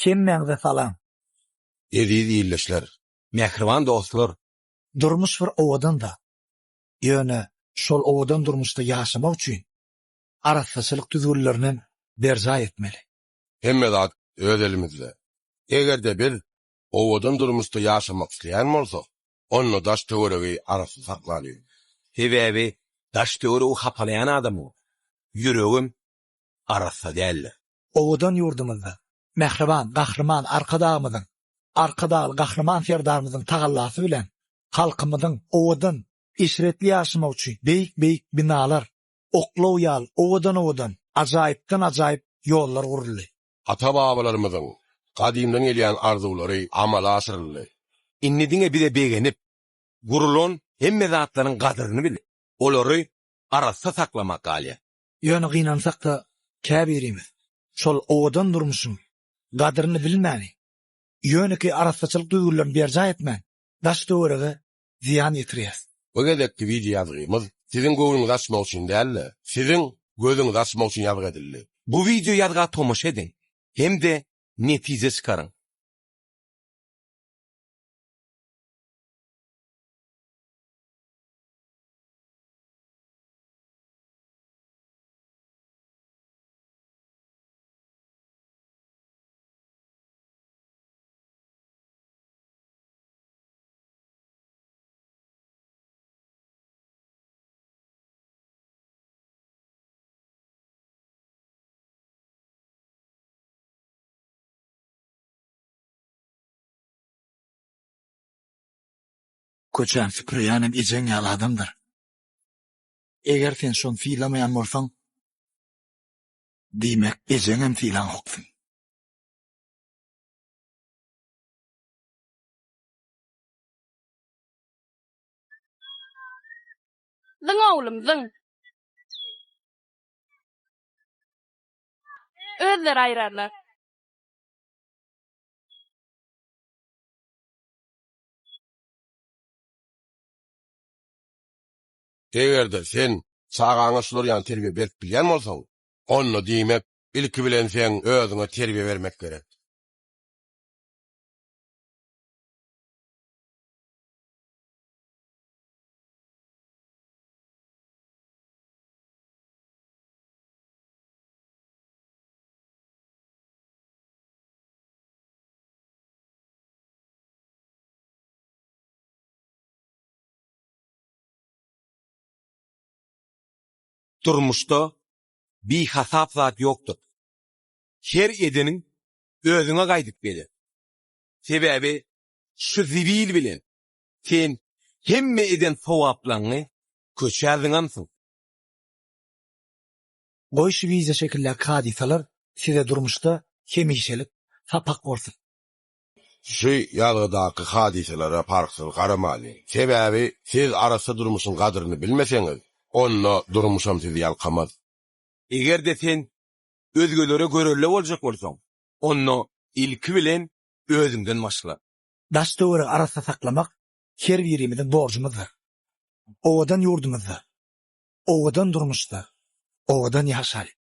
Hemmäňize salam. Eziz ildeşler! Mähriban dostlar! Durmuş bir owadan zat. Ýöne şol owadan durmuşda ýaşamak üçin arassaçylyk düzgünlerinem berjaý etmeli. Hemme zat öz elimizde. Eger-de biz owadan durmuşda ýaşamak isleýän bolsak, onda daş-töweregi arassa saklalyň. Sebäbi daş-töweregi hapalaýan adamyň ýüregem arassa däldir. Owadan ýurdumyzda mähriban Gahryman Arkadagymyzyň, Arkadagly Gahryman Serdarymyzyň tagallasy bilen halkymyzyň owadan, eşretli ýaşamagy üçin beýik-beýik binalar, oklaw ýaly owadan-owadan, ajaýypdan-ajaýyp ýollar guruldy. Ata-babalarymyzyň gadymdan gelýän arzuwlary amala aşyryldy. Indi diňe bize begenip, gurulan hemme zatlaryň gadyryny bilip, olary arassa saklamak galýar. Ýöne gynansak-da, käbirimiz şol owadan durmuşyň gadyryny bilmän, ýönekeý arassaçylyk düzgünlerini berjaý etmän, daş-töwerege zyýan ýetirýäs. Bu gezekki wideo ýazgymyz siziň göwnüňizi açmak üçin däl-de, siziň gözüňizi açmak üçin ýazgy edildi. Bu wideo ýazga tomaşa ediň hem-de netije çykaryň. Köçäni süpürýänem ejeň ýaly adamdyr. Eger sen şony sylamaýan bolsaň, diýmek ejeňem sylaňoksyň. Zyň oglum, zyň. Özleri aýrarlar. Eger-de sen çagaňa şular ýaly terbiýe berip bilýän bolsaň, onda diýmek, ilki bilen seň özüňe terbiýe bermek gerek. Durmuşda bihasap zat ýokdur. Her edeniň özüňe gaýdyp geler. Sebäbi şu zibil bilen sen hemme eden sogaplaňňy köçä zyňansyň. Goý şu wideo şekildäki hadysalar size durmuşda hemişelik sapak bolsun. Şu ýazgydaky hadysalara parhsyz garamalyň. Sebäbi siz arassa durmuşyň gadryny bilmeseňiz, onda durmuşam sizi ýalkamaz. Eger-de sen özgelere görelde boljak bolsaň, onda ilki bilen özüňden başla. Daş-töweregi arassa saklamak her birimiziň borjumyzdyr. Owadan ýurdumyzda, owadan durmuşda owadan ýaşalyň!